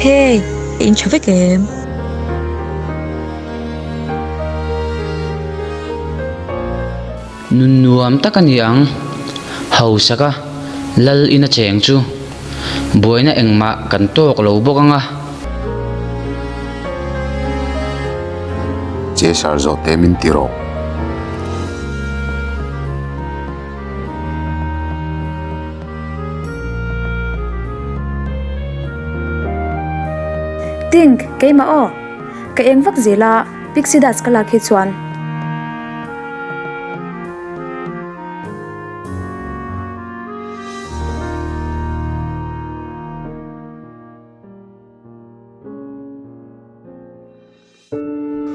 Hey, in tha vek em? Nun nuam tak a ni ang. Hausaka lal ina cheng chu buaina engmah kan tawk lo bawk ang a. Cheshire zawh te min ti rawh. Tink, keimah aw. Ka eng vak zel a, Pixie dust ka lak hi chuan.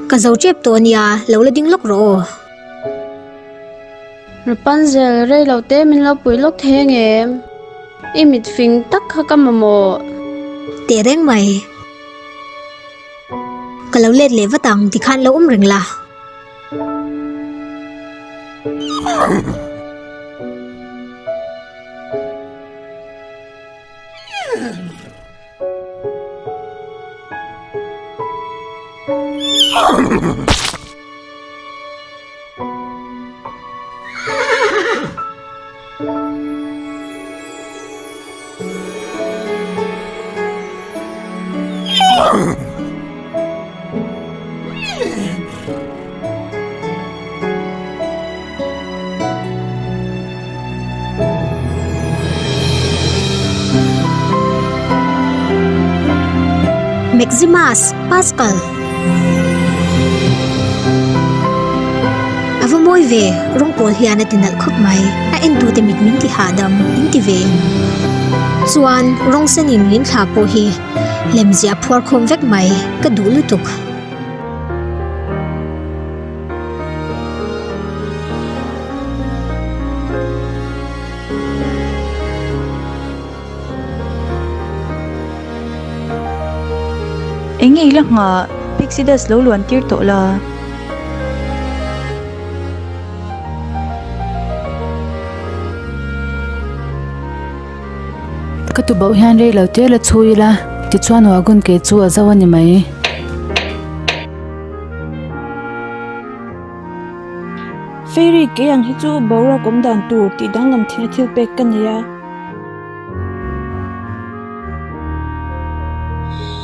Ka zo tep tawh ania, lo la ding lawk rawh aw. Rapunzel, rei lo te min lo pui lawk thei angem? I mit fing tak kha ka mamawh. Teh reng mai. Ka lo let leh vat ang tikhan lo awm reng la. Maximus, Pascal. A va mawi ve, rawng pawl hian a ti nalh khawp mai. A entute mit min ti hahdam, in ti ve em? Chuan rawng senin min thla pawh hi lemziah phuar khawm vek mai, ka duh lutuk. Eng nge i la nghah? Pixie dust lo luan tir tawh la. Ka tu bauh hian rei lo te la chhui ila, tichuan wagon ke chu a zo a ni mai. Fairy kei ang hi chu boruak awm dan tur tih danglam thina thil pek ka nei a.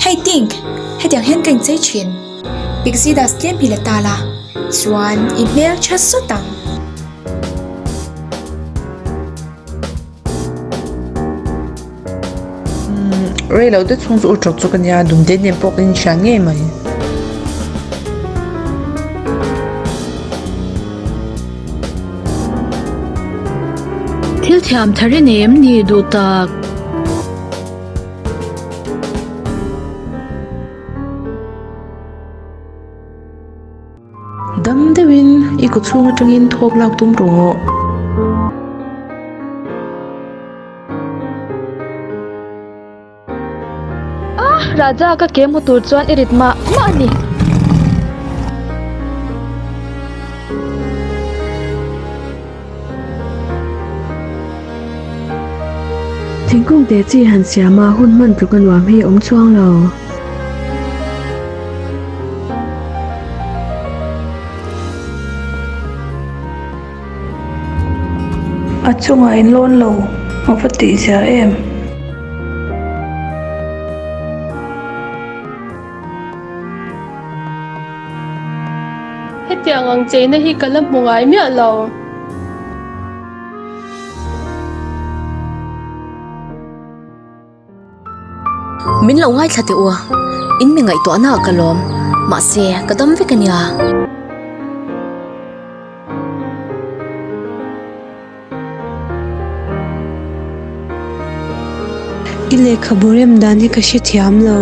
Hey Tink, hetiang hian ka inchei thin. Pixie dust tlem hi la ta la, chuan i hmel tha sawt ang. Rei lo te chhung chu utrawk chu ka nia, dumte nen pawh ka inhriat ngei mai. Thil thiam thar i nei em ni duh tak? Dam deuhin i kaw chhung atangin thawk lak tum rawh. Ah! Raja ka ke hmu tur chuan i rit mah mah a ni. Thingkung te chi han siam a hun hman tluk a nuam hi awm chuang lo. A chungah in lawn lo a va tih zia em? Hetiang ang cheina hi ka la hmu ngai miah lo. Min lo ngaithla teh u, in mi ngaihtuahna ah ka lawm, mahse ka dam vek a nia. I lehkhabu rem dan hi ka hrethiam lo.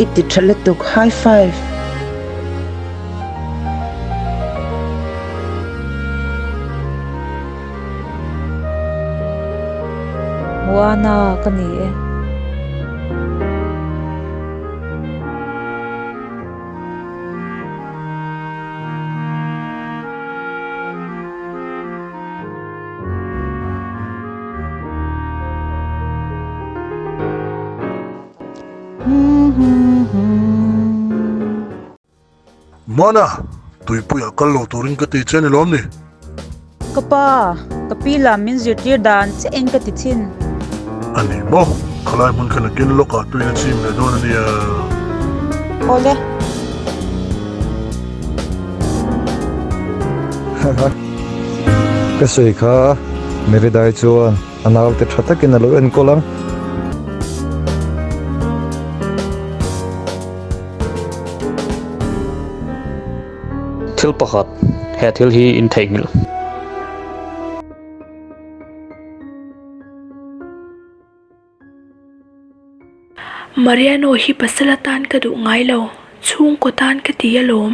I ti tha lutuk, high five. Moana ka ni e. Mana, tuipuiah kal lo turin ka ti che ni lawm ni? Ka pa, ka pi lam min zirtir dan che eng ka ti thin. A ni maw? Khalai hmun khan a ken lawkah tuin a chim leh dawn a nia. Awle. Ka sawi kha Meridai chuan a naute tha takin a lo enkawl ang. Thil pakhat, he thil hi in theihnghilh. Mariano hi pasal atan ka duh ngai lo, chhungkaw tan ka ti alawm.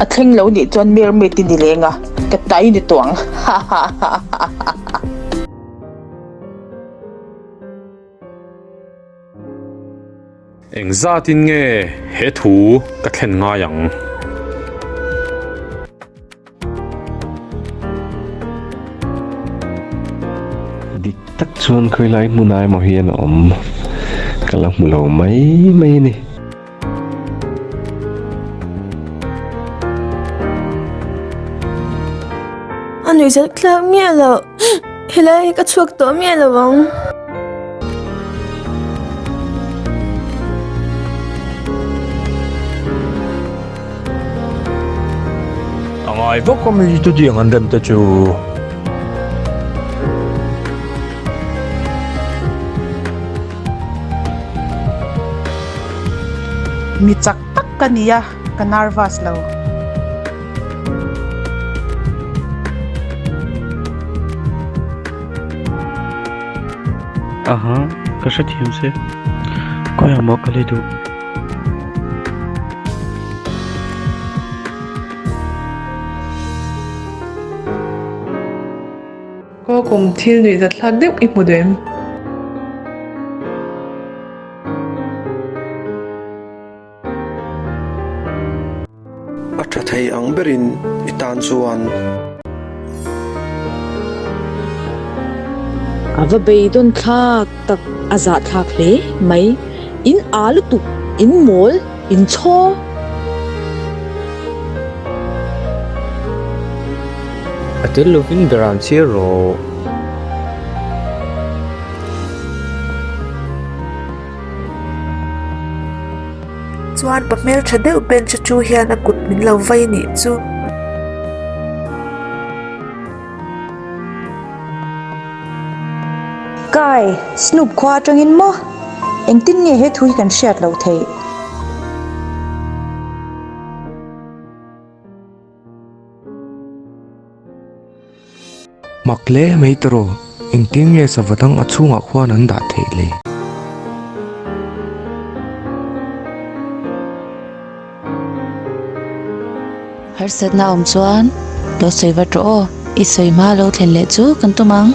A thleng lo nih chuan mermaid i ni leng a, ka tai ni tawh ang hahahahahaha. Eng zatin nge he thu ka thlen ngai ang? Dik tak chuan khawilai hmunah emaw hian a awm ka la hmu lo mai mai a ni. A nuihzat thlak miah lo, helai hi ka chhuak tawh miah lo ang. A ngai vak a mi chutiang an rem te chu. Mi chak tak ka ni a, ka nervous lo. Aha, ka hrethiam che. Khawiah maw ka lei duh? Kaw kum thil nuih zat thlak deuh i hmu duh em? A tha thei ang berin i tan chuan. A va beidawn thlak tak, a zah thlak hle mai. In a lutuk, in mawl, in chhaw. A tel lovin beram chhiar rawh. Chuan pa hmeltha deuh bench a chu hian a kut min lo vai a nih chu. Kai, Snoop khua atangin maw? Engtin nge he thu hi kan hriat loh theih? Mak hle mai tawh, engtin nge sava dang a chhungah khuan an dah theih le? Harsatna awm chuan lo sawi vat rawh aw, i sawi hma lo thlen leh chu kan tum ang.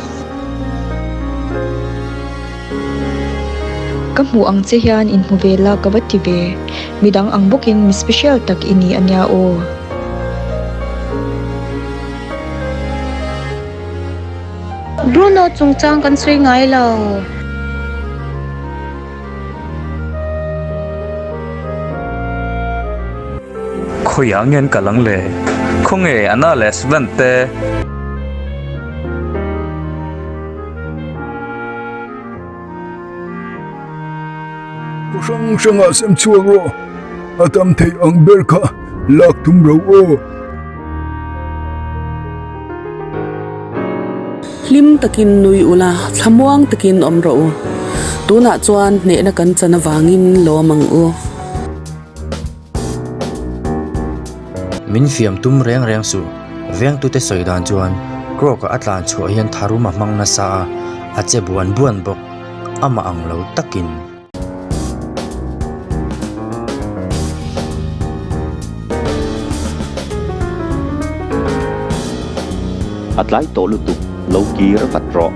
Ka hmuh ang che hian inhmu ve la ka va ti ve, midang ang bawkin mi special tak i ni a nia aw. Bruno chungchang kan sawi ngai lo. Khawiah nge an kal ang le? Khawnge Anna leh Sven te? Khaw hrang hrangah sem chhuak rawh, a tam theih ang ber kha lak tum ro aw. Hlim takin nui ula, thlamuang takin awm rawh u. Tunah chuan hnehna kan chan avangin lawm ang u. Min fiam tum reng reng suh. Vengtute sawi dan chuan Croc-a a tlan chhuah hian tharum a hmang nasa a, a che buan buan bawk. Amah ang lo takin. A tlai tawh lutuk, lo kir vat rawh.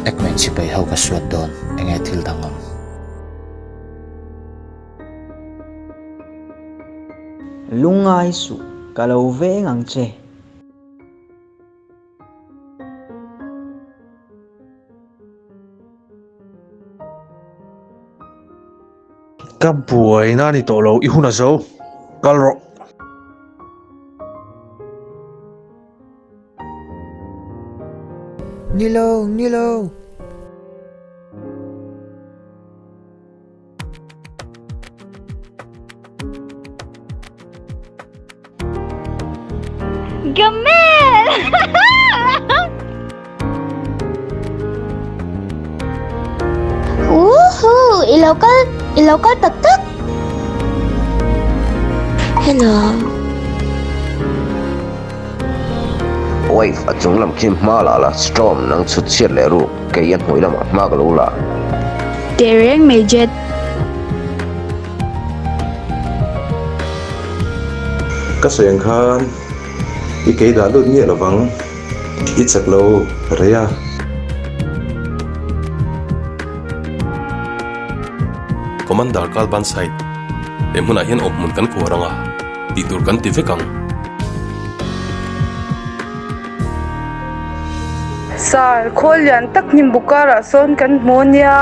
Ekmen sipai ho ka suat dawn, enge thil dang awm? Lungngai suh, ka lo veng ang che. Ka buaina a ni tawh lo, i hun a zo. Kal rawh. Ni lo, ni lo. Gamel! Woohoo! I lo kal, i lo kal tak tak. Hello. Wave a chung lam khi hma la la, Storm nang chhut chhiat leh ruk, kei a hnuai lamah hma ka lo la. Teh reng mai Jet. Ka sawi ang khan i kei dah lut miah lovang, i chak lo rei a. Commander Carl Burnside, he hmunah hian awmhmun kan khuar ang a, tih tur kan ti vek ang. Sir, khawl lian tak hnim buk karah sawn kan hmu a nia.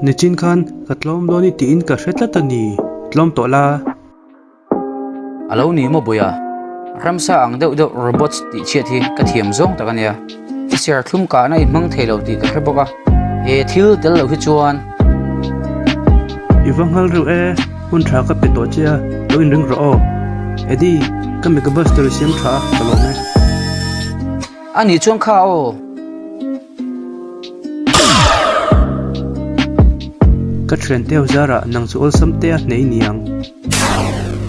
Nichin khan ka tlawm dawn i tiin ka hre tlat a ni, tlawm tawh la. A lo ni maw Buia? Ramsa ang deuh deuh robots tih chhiat hi ka thiam zawng tak a nia. I serthlum kahna i hmang thei lo tih ka hre bawk a, he thil tel lo hi chuan. I va nghal reuh e, hun tha ka pe tawh che a, lo inring rawh aw. Eddie, ka mega buster i siam tha a, ka lawm e. A nih chuan kha aw. Ka thian teu zarah nang chu awlsam te a hnei niang.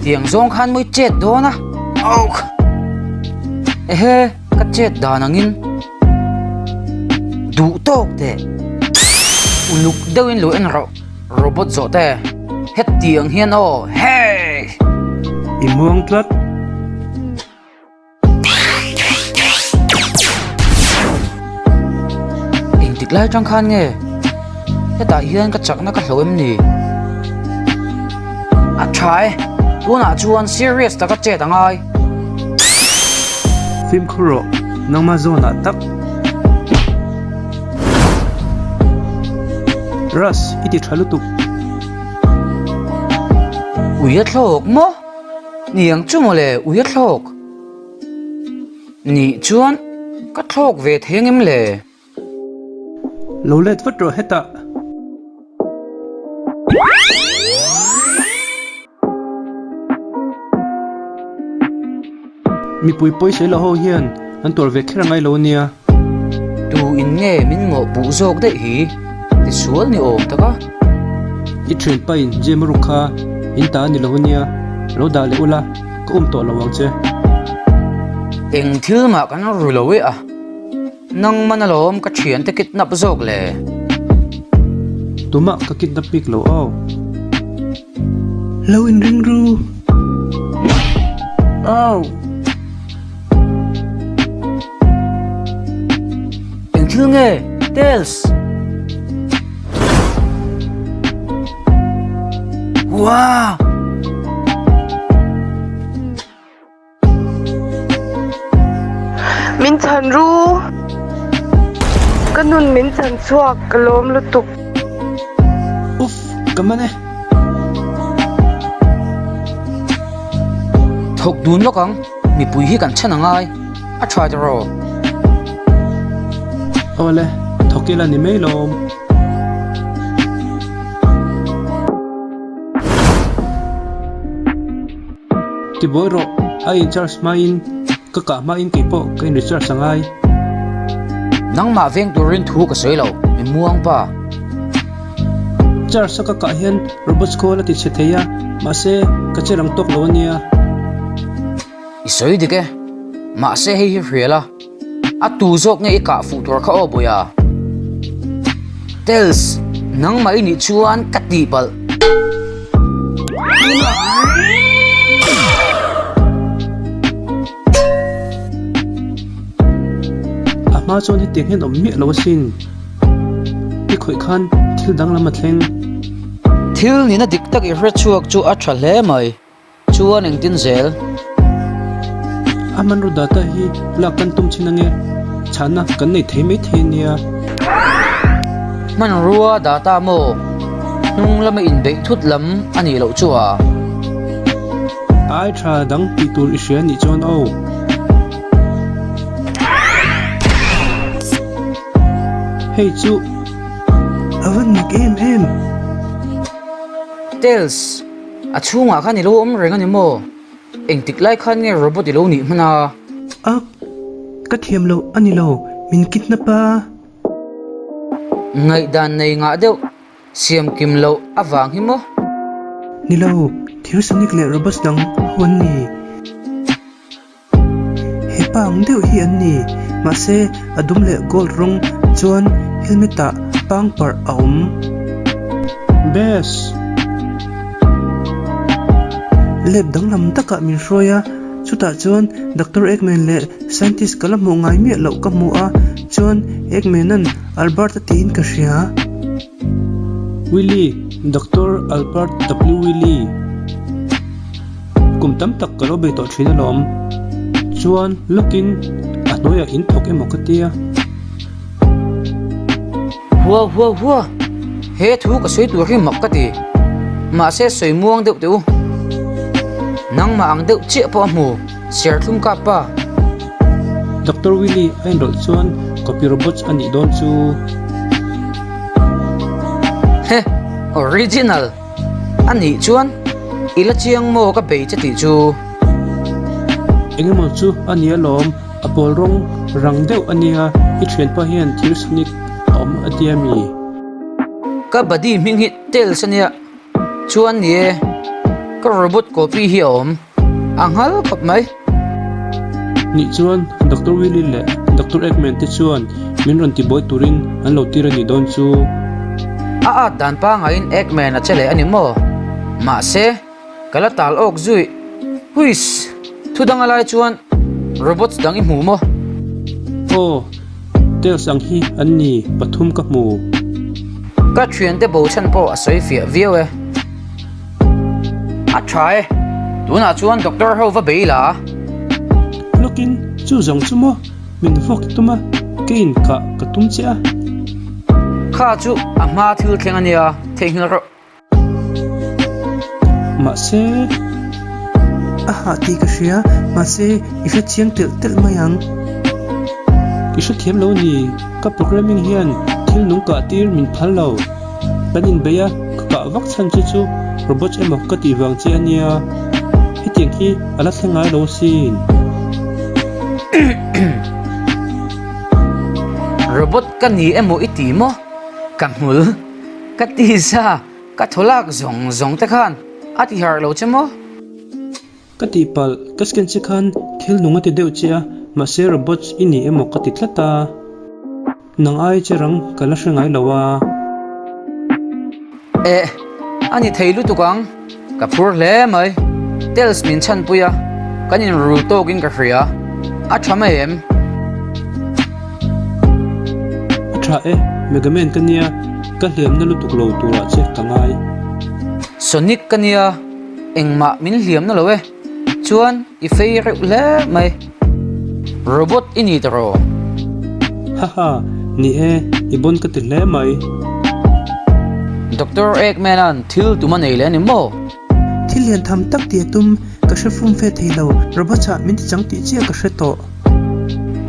Tiang zawng khan mawi chet dawn a. Auk! Ehe, ka chet dan angin duh tawk teh. Uluk deuhin lo en rawh robot zawh te. Hetiang hian aw, hey! I muang tlat. Engtik lai atang khan nge hetah hian ka chakna ka hlo em ni? A tha e, tunah chuan serious taka chet a ngai. Fimkhur rawh, nangmah zawnah tak. Russ, i ti tha lutuk. Ui a thlawk maw? Niang chu mawle ui a thlawk. Nih chuan ka thlawk ve thei ang em le? Lo let vat rawh hetah. Mipui pawisa ilo ho hian an tuar ve kher angai lo ania. Tu in nge min mawhpuh zawk daih hi? Tisual ni awm tak a. I thianpa in gym a ruk kha in ta a ni lo ania, lo dah leh ula ka um tawh lo ang che. Eng thil mah kan ru lo e a, nang man alawm ka thiante kidnap zawk le. Tumah ka kidnap bik lo aw. Lo inring ru. Au! Eng thil nge? Tails! Wow! Min chhan ru! Ka nun min chhan chhuak ka lawm lutuk. Uff! Ka man e! Thawk dun lawk ang, mipui hi kan chhan a ngai, a tha tiraw? Awle, thawk ila ni mai lawm. Tibuai rawh, a in charge hmain ka kah hmain keipawh ka in recharge a ngai. Nangmah veng turin thu ka sawi lo, mi muang pa. Charge a ka kah hian robots khawl a ti chhe thei a, mahse ka che rang tawk lo a nia. I sawi dik e, mahse hei hi hrial a. A tu zawk nge i kah fuh tur kha aw Bawiha? Tails, nangmah i nih chuan ka tihpalh. A hma chuan hetiang hian awm miah lo asin. I khawih khan thil danglam a thleng. Thil nihna dik tak i hre chhuak chu a tha hle mai. Chuan engtin zel? A hmanraw data hi lak kan tum chin ange, chhahna kan nei thei mai thei ania. Hmanrua data maw? Hnung lama inbeih thut lam a nih loh chu a. Ai tha dang tih tur i hria nih chuan aw. Hei chu a van mak em em. Tails, a chhungah khan i lo awm reng a ni maw? Engtik lai khan nge robot i lo nih hman a? A, ka thiam loh a ni lo, min kidnap a. Ngaihdan nei ngah deuh Siam kim loh avang hi maw? Ni lo, thir Sonic leh robots dang ho an ni. He pa ang deuh hi an ni, mahse a dum leh gold rawng chuan helmet ah pangparh a awm. Best! Lab danglam takah min hruai a, chutah chuan Doctor Eggman leh scientist ka la hmuh ngai miah loh ka hmu a, chuan Eggman-a'n Albert a tiin ka hria. Willie, Doctor Albert W. Willie. Kum tam tak ka lo bei tawh thin alawm. Chuan lawkin a hnuaiah in thawk emaw ka tia. Hua hua hua! He thu ka sawi tur hi mak ka ti. Mahse sawi muang deuh teh u. Nangmah ang deuh chiah pawh a hmu. Serthlum kap pa. Doctor Willie a inrawlh chuan copy robots a nih dawn chu. Heh, original a nih chuan i la chiang maw ka bei che tih chu. Engemaw chu a ni alawm, a pawl rawng rang deuh a nia, i thianpa hian thir sonic a awm a tia mi? Ka buddy hming hi Tails a nia, chuan ni e, ka robot copy hi a awm. A nghal khawp mai. Nih chuan Doctor Willy leh Doctor Eggman te chuan min rawn tibuai turin an lo tir a nih dawn chu. A at dan pangaiin Eggman a che leh a ni maw? Mahse, ka la tal awk zui. Huiss! Thu dang a lai chuan robots dang i hmu maw? Aw, Tails ang hi an ni pathum ka hmu. Ka thiante bo chhan pawh a sawi fiah viau e. A tha e, tunah chuan doctor ho va bei la. Lawkin chu zawng chu maw min vawk tum a, ka inkah ka tum che a. Kha chu a hma thil thleng a nia, theihnghilh rawh. Mahse, a hah tih ka hria, mahse i hre chiang telh telh mai ang. I hrethiam lo ni, ka programming hian thil nung kah tir min phal lo. Kan inbeih a, ka kah vak chhan che chu robots emaw ka tih vang che a nia. Hetiang hi a la thleng ngai lo asin. Robot ka ni emaw i ti maw? Ka hmul, ka tisa, ka thaw lak zawng zawng te khan a ti harh lo che maw? Ka tihpalh, ka scan che khan thil nung a ti deuh che a, mahse robots i ni emaw ka ti tlat a. Nang ai che rang ka la hre ngai lo a. Eh, a ni thei lutuk ang, ka phur hle mai. Tels min chhanpui a, kan inrul tawkin ka hria. A tha mai em? A tha e, Megaman ka nia, ka hliamna lutuk lo turah che ka ngai. Sonic ka nia. Engmah min hliam na lo e. Chuan i fei reuh hle mai. Robot i ni tawh. Haha, ni e, i bawn ka ti hle mai. Doctor Eggman-a'n thil tum a nei leh a ni maw? Thil lian tham tak tih a tum, ka hre fum fe thei lo. Robots ah min ti chang tih chiah ka hre tawh.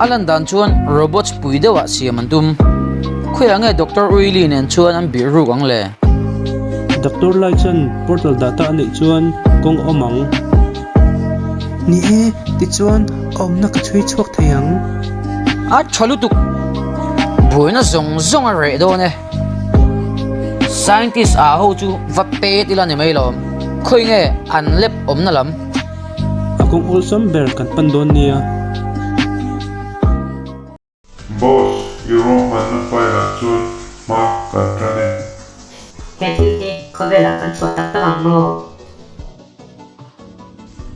A lan dan chuan robots pui deuhah siam an tum. Khawiah nge Doctor Willy nen chuan an bih ruk ang le? Doctor Lai chuan portal data a neih chuan kawng a awm ang. Ni e, tichuan a awmna ka chhui chhuak thei ang. A tha lutuk. Buaina zawng zawng a reh dawn e. Scientist ah ho chu va pet ila ni mai lawm. Khawi nge an lep awmna lam? A kawng awlsam ber kan pan dawn nia. i ruahmanna file-ah chuan hma kan tan e. He thil hi khawvelah kan chhuah tak tak ang maw?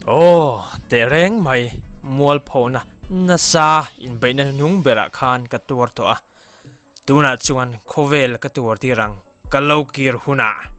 Aw, tehreng mai, mualphona nasa inbeihna hnung berah khan ka tuar tawh a, tunah chuan khawvel ka tuar tir ang, ka lo kir hunah.